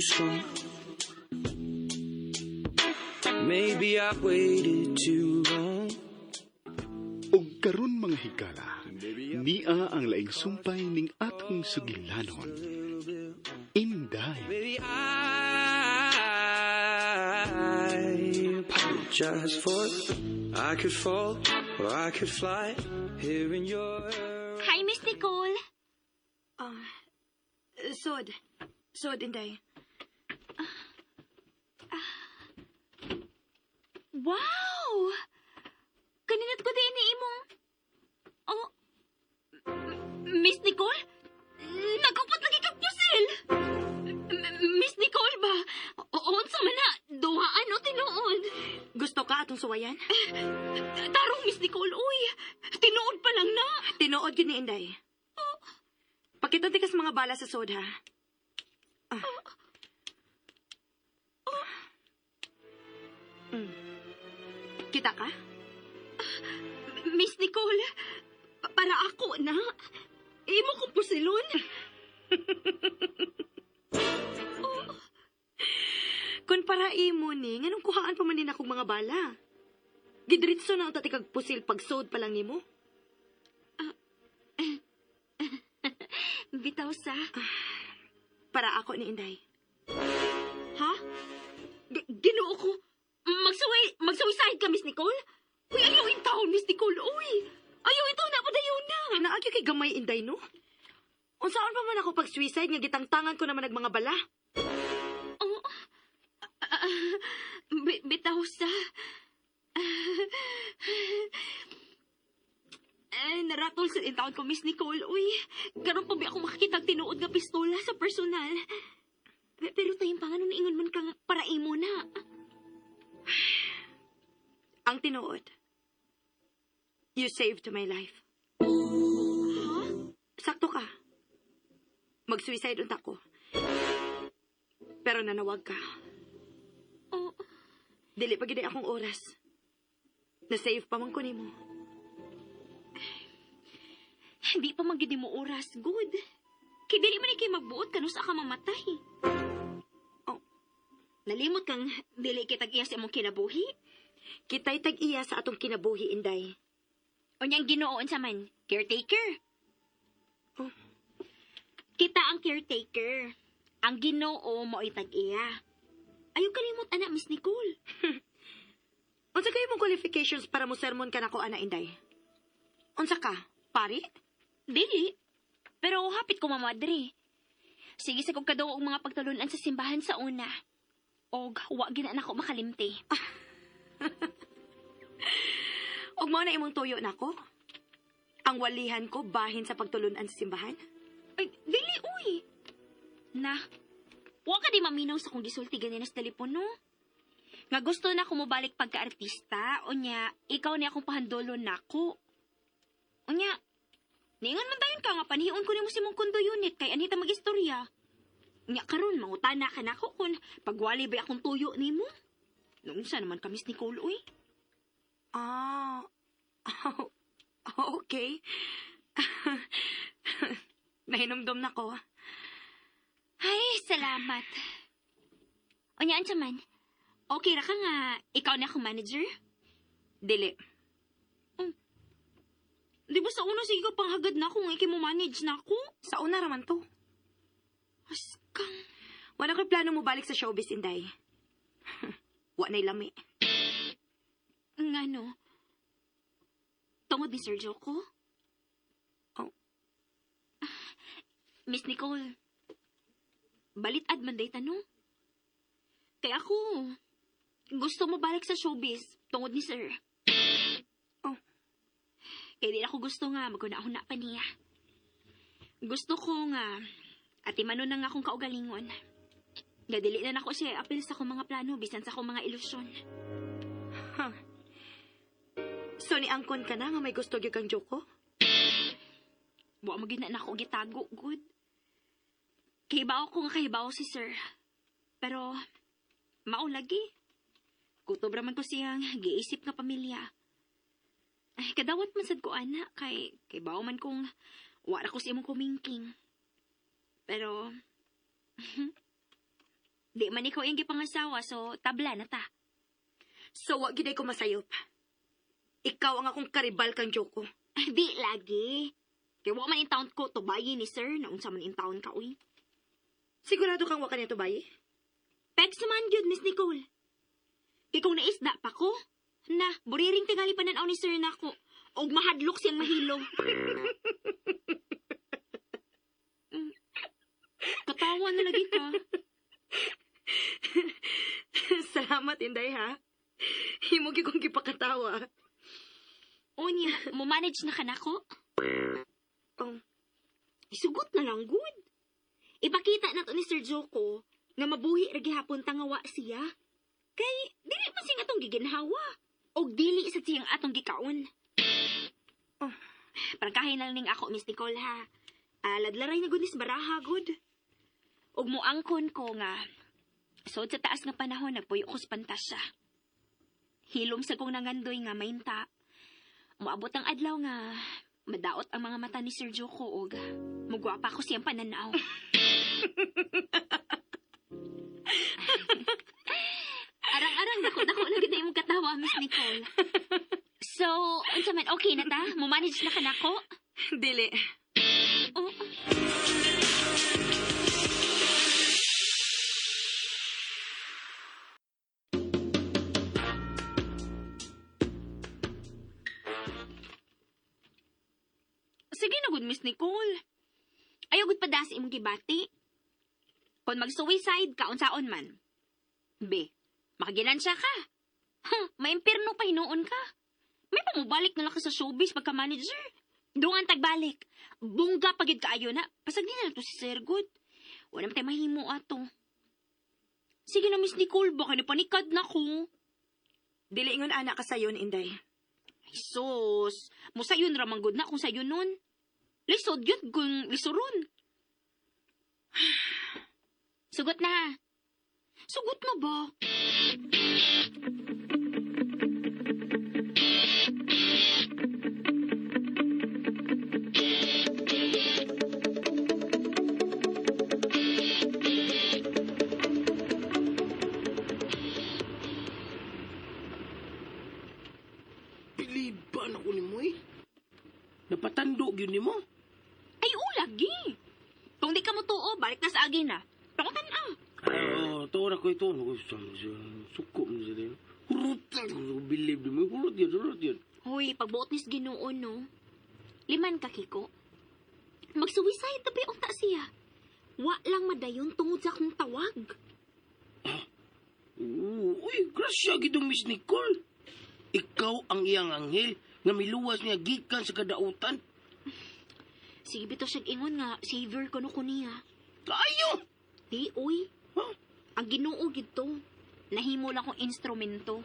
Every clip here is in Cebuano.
strong. Maybe I waited too long. Ug karon, mga higala, nia ang laing sumpay ning atong sugilanon. Inday. Maybe I apologize for it. I could fall or I could fly here in your Hi, Miss Nicole. Ah, sod. Sod, Inday. Wow! Kaninot ko din ni imong. Oh, Miss Nicole? Nagkupot lagi kag pusil! Miss Nicole ba? Unsa man na? Duhaan o tinuod? Gusto ka atong suwayan? Tarong, Miss Nicole, uy! Tinuod pa lang na! Tinuod gyud ni, Inday. Pakita ti kas mga bala sa sod, ha? Ah. Kita ka? Miss Nicole, para ako na. Imo kong pusilon. Kung para imo ni, nganong kuhaan pa man din akong mga bala? Gidiretso na ang tatikag pusil pagsod pa lang nimo. Bitaw sa. Para ako ni, Inday. Ha? Ginoo ko. Magsuicide ka, Miss Nicole? Uy, ayaw in taon, Miss Nicole. Uy, ayaw ito na, padayon na. Naagi kay gamay, Inday, no? Unsaon pa man ako pag-suicide nga gitangtangan ko naman ang mga bala? Oh, bitaw sa. Ay, naratol sa intaon ko, Miss Nicole. Uy, karon pa ba ako makakita ang tinuod nga pistola sa personal? Pero tayong pa nga nung ingon man kang para imo na. Ang tinuod, you saved my life. Ha? Sakto ka. Mag-suicide unta ko. Pero nanawag ka. Oh, Dili pa gid akong oras. Na-save pa man ko nimo. Hindi pa man gid mo oras, good. Kay dili man kay magbuot kanus ka mamatay. Oh. Nalimot kang dili kay tag-iya sa imong kinabuhi. Kita'y tag-iya sa atong kinabuhi, Inday. Unyang Ginoo unsa man, caretaker. Oh. Kita ang caretaker. Ang Ginoo mo'y tag-iya. Ayaw kalimot ana, Miss Nicole. Unsa kayo mong qualifications para mo sermon ka nako ana, Inday? Unsa ka? Pari? Dili. Pero hapit ko mamadre. Sige sa kog kadungog og mga pagtulunan sa simbahan sa una. Og wa gina nako makalimti. Og mao na imong tuyo nako? Ang walihan ko bahin sa pagtulunan sa simbahan? Ay, dili uy. Na, wa ka di maminaw sa kong gisulti ganina sa telepono. Nga gusto na ako mobalik pagka-artista, unya, ikaw ni akong pahandulon nako. Unya, niingon man dayon ka nga panihion ko nimo si mong condo unit kay anhita mag-istorya. Unya karon mangutana ka nako kun pagwali ba akong tuyo nimo. Nung sa naman kami ni Nicole uy. Ah, okay. Nahinumdum na ko. Ay, salamat. Unya, unsa man? Okay ra ka nga ikaw na akong manager? Dili. Di ba sa una sige ka panghagad na kung ikay mo manage na ako? Sa una raman to. Askang. Wala ko'y plano mo balik sa showbiz, Inday. Wa na'y lami. Ngano? Tungod ni Sir Joko? Oh. Miss Nicole, balit-ad man day tanong. Kaya ako, gusto mo balik sa showbiz tungod ni Sir. Oh. Kaya di ako gusto nga maguna-huna pa niya. Gusto ko nga, atimanon na nga akong kaugalingon. Nga dili na nako siya apil sa akong mga plano bisan sa akong mga ilusyon. Huh. So ni angkon ka na nga may gusto gyud kang Joko? Wa mo gyud na nako gitago, good. Kahibaw ko nga kahibaw si Sir. Pero, mao lagi. Kutob ra man ko siyang giisip nga pamilya. Ay, kadawat man sad ko ana kay kahibaw man kong wa ra ko sa imong kumingking. Pero Di man ikaw iyang gipangasawa, so tabla na ta. So, wa giday ko masayop. Ikaw ang akong karibal kang Joko. Di lagi. Kay wa man in town ko, tubayi ni sir, na unsa man in town ka, uy. Sigurado kang wa ka niya tubayi? Pegs man gyud, Miss Nicole. Kay kung naisda pa ko, na, buriring tingali pananaw ni sir nako. Og mahadlok siyang mahilom. Katawa na lagi ka. Salamat, Inday, ha? Himo gyud kong gipakatawa. Unya, mo manage na ka nako? Oh. Isugot na lang, good. Ipakita na to ni Sir Joko nga mabuhi ra gihapon tangawa siya. Kay dili man siyang atong giginhawa. Og dili sa siyang atong gikaon. Oh. Prangkahin na lang ning ako, Miss Nicole, ha. Ladlaray na gud ni sa baraha, good. Og muangkon ko nga, sod sa taas nga panahon, nagpuyo ko sa pantasya. Hilom sa kong nangandoy nga mainta. Moabot ang adlaw nga madaot ang mga mata ni Sir Joko og mugwapa ko siyang pananaw. Arang-arang dako-dako na gid imong katawa, Miss Nicole. So, unsa man okay na ta? Mo manage na ka nako? Dili. Oo. Sige na gud, Miss Nicole. Ayaw gud padas imong gibati. Kung mag-suicide ka, unsaon man. B, makaginansya ka. Ha, maimpirno pa hinuon ka. May pamubalik na lang ka sa showbiz pagka-manager. Dungan tagbalik. Bongga pagid kaayo na. Pasag di na lang to si Sir Good. Wala man tayo mahimo ato. Sige na, Miss Nicole, baka napanikad na ko. Dili ingon ana ka sayon, Inday. Ay, sus. Musayon ra man gud na kung sayon nun. Lisod yun kung lisuron. Sugot na. Sugot na ba? Piliban ako ni mo eh. Napatando yun ni mo. Ay, ulagi. Kung di ka mo tuo, balik na sa agin na. Pangutan ah. Ay, oh, tuo na ko ito. Suko mo siya din. Hurot bilib ni mo. Hurot yun, hurot yun. Hoy, pagbuot nis Ginoo no. Liman ka Kiko. Mag-suicide na ba unta siya? Wa lang madayon tungod sa akong tawag. Uy, grasya gidong Miss Nicole. Ikaw ang iyang anghel nga miluwas niya gikan sa kadautan. Sige bitaw siyang ingon nga savior kuno ko niya. Kayo! Di uy, Huh? ang Ginoo gidto. Nahimo lang kong instrumento.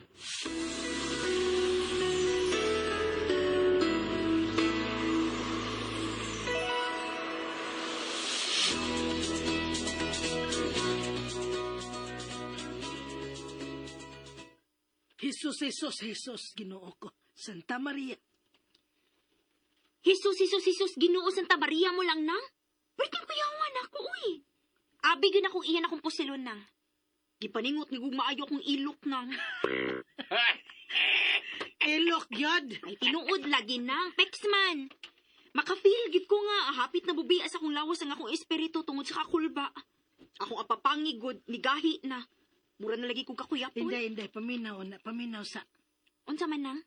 Jesus, Jesus, Jesus, Ginoo ko. Santa Maria. Jesus, Jesus, Jesus, Ginoo Santa Maria mo lang nang. Perting kuyawan ako uy. Abi gyud akong iyan akong pusilon nang. Gipaningot ni gugma ayo akong ilok nang. Ilok yod. Ay tinuod lagi nang Pexman. Makafeel gid ko nga hapit na bubias akong lawas ang akong espiritu tungod sa kakulba. Akong apapangigod nigahi na. Mura na lagi kong kakuyapon. Inday, inday, paminaw na, paminaw sa. Unsa man nang?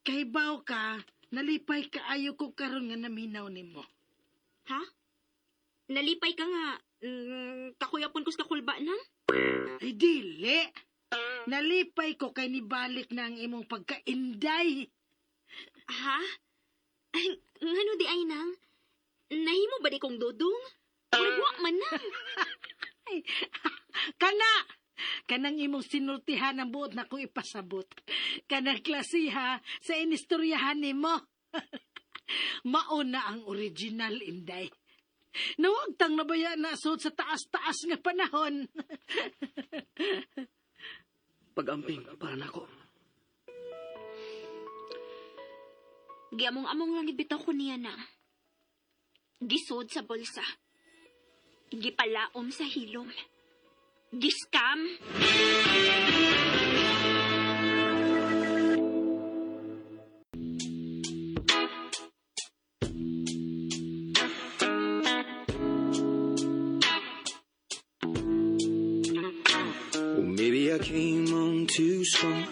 Kahibaw ka, nalipay kaayo ko karon nga naminaw nimo. Ha? Nalipay ka nga kakuyapon ko sa kakulba nang? Ay, dili. Nalipay ko kay nibalik na ang imong pagkainday. Ha? Ay, ngano di ay nang? Nahimo ba di kong dodong? Murag wa man nang. Kana! Kanang imong sinultihan ang buot na kong ipasabot. Kanang klasiha sa inistoryahan nimo. Mauna ang original, Inday. Nawag tang nabaya na suot sa taas-taas nga panahon. Pag-amping para nako. Giamong-among lang bitaw ko niya na. Gisod sa bulsa. Gipalaom sa hilom. Giscam? Well, maybe I came on too strong.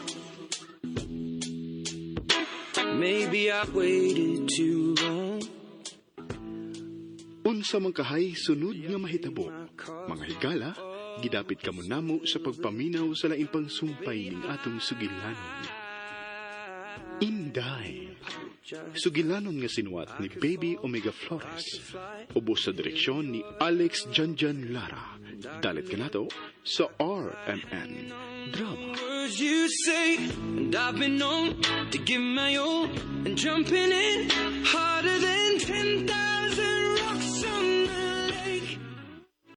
Maybe I waited too long. Unsa man kahay sunod nga mahitabo. Mga higala, gidapit kamo namo sa pagpaminaw sa lain pang sumpay ning atong sugilanon. Inday. Sugilanon nga sinuwat ni Baby Omega Flores. Ubos sa direksyon ni Alex Janjan Lara. Dalit kanato sa RMN Drama. Words you say, and I've been known to give my all, and jumping in harder than 10,000.